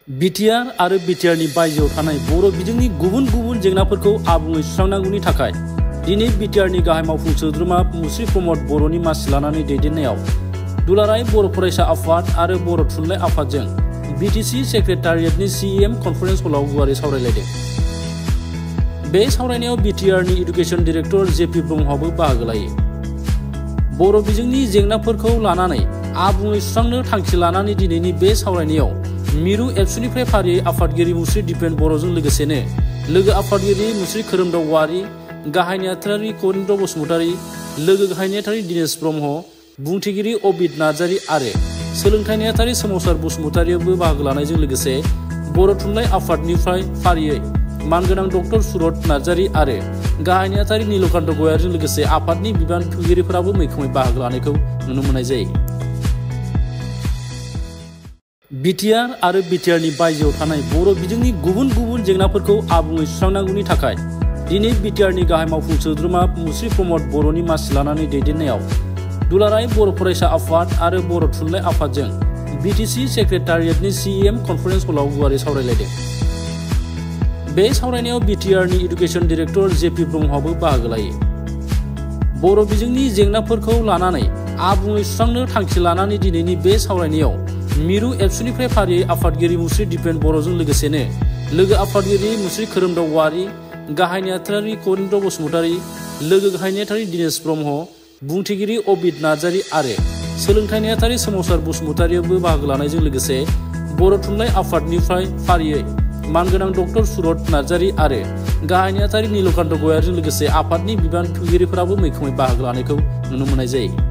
BTR आरो बिटिआरनि बायजोआव थानाय बर' बिजोंनि गुबुन गुबुन जेंनाफोरखौ आबुङै सुस्रांनांगौनि थाखाय दिनै बिटिआरनि गाहाय मावफुं सोद्रोमा मुस्रि प्रमद बर'नि मासि लानानै दैदेननायाव दुलाराय बर' फरायसा आफाद आरो बर' थुनलाइ आफादजों बिटिसि सेक्रेटारियेटनि CEM कनफारेन्स हलाव गुवारै सावरायलायदों। बे सावरायनायाव बिटिआरनि इडुकेसन डाइरेक्टर JP ब्रह्मआबो बाहागो लायो। बर' बिजोंनि जेंनाफोरखौ लानानै आबुङै सुस्रांनो थांखि लानानै दिनैनि बे सावरायनायाव मिरु एबसुनिफ्राय फारियै आफादगिरि मुस्रि दिपेन बर'जों लोगोसेनो लोगो आफादगिरि मुस्रि खोरोमदाव औवारि, गाहाय नेहाथारि करिन्द्र बसुमतारी, लोगो गाहाय नेहाथारि दिनेश ब्रह्म, बुंथिगिरि अबिद नार्जारी आरो सोलोंथाइ नेहाथारि सोमावसार बसुमतारीयावबो बाहागो लानायजों लोगोसे बर' थुनलाइ आफादनिफ्राय फारियै मानगोनां डक्टर सुरत नार्जारी आरो गाहाय नेहाथारि नीलकान्त गयारिजों लोगोसे आफादनि बिबानगिरिफोराबो मैखोमै बाहागो लानायखौ नुनो मोननाय जायो। बिटिआर आरो बिटिआरनि बायजोआव थानाय बर' बिजोंनि गुबुन गुबुन जेंनाफोरखौ आबुङै सुस्रांनांगौनि थाखाय दिनै बिटिआरनि गाहाय मावफुं सोद्रोमा मुस्रि प्रमद बर'नि मासि लानानै दैदेननायाव दुलाराय बर' फरायसा आफाद आरो बर' थुनलाइ आफादजों बिटिसि सेक्रेटारियेटनि CEM कनफारेन्स हलाव गुवारै सावरायलायदों। बे सावरायनायाव बिटिआरनि इडुकेसन डाइरेक्टर JP ब्रह्मआबो बाहागो लायो। बर' बिजोंनि जेंनाफोरखौ लानानै आबुङै सुस्रांनो थांखि लानानै दिनैनि बे सावरायनायाव मिरु एबसुनिफ्राय फारियै आफादगिरि मुस्रि दिपेन बर'जों लोगोसेनो लोगो आफादगिरि मुस्रि खोरोमदाव औवारि, गाहाय नेहाथारि करिन्द्र बसुमतारी, लोगो गाहाय नेहाथारि दिनेश ब्रह्म, बुंथिगिरि अबिद नार्जारी आरो सोलोंथाइ नेहाथारि सोमावसार बसुमतारीयावबो बाहागो लानायजों लोगोसे बर' थुनलाइ आफादनिफ्राय फारियै मानगोनां डक्टर सुरत नार्जारी आरो गाहाय नेहाथारि नीलकान्त गयारिजों लोगोसे आफादनि बिबानगिरिफोराबो मैखोमै बाहागो लानायखौ नुनो मोननाय जायो।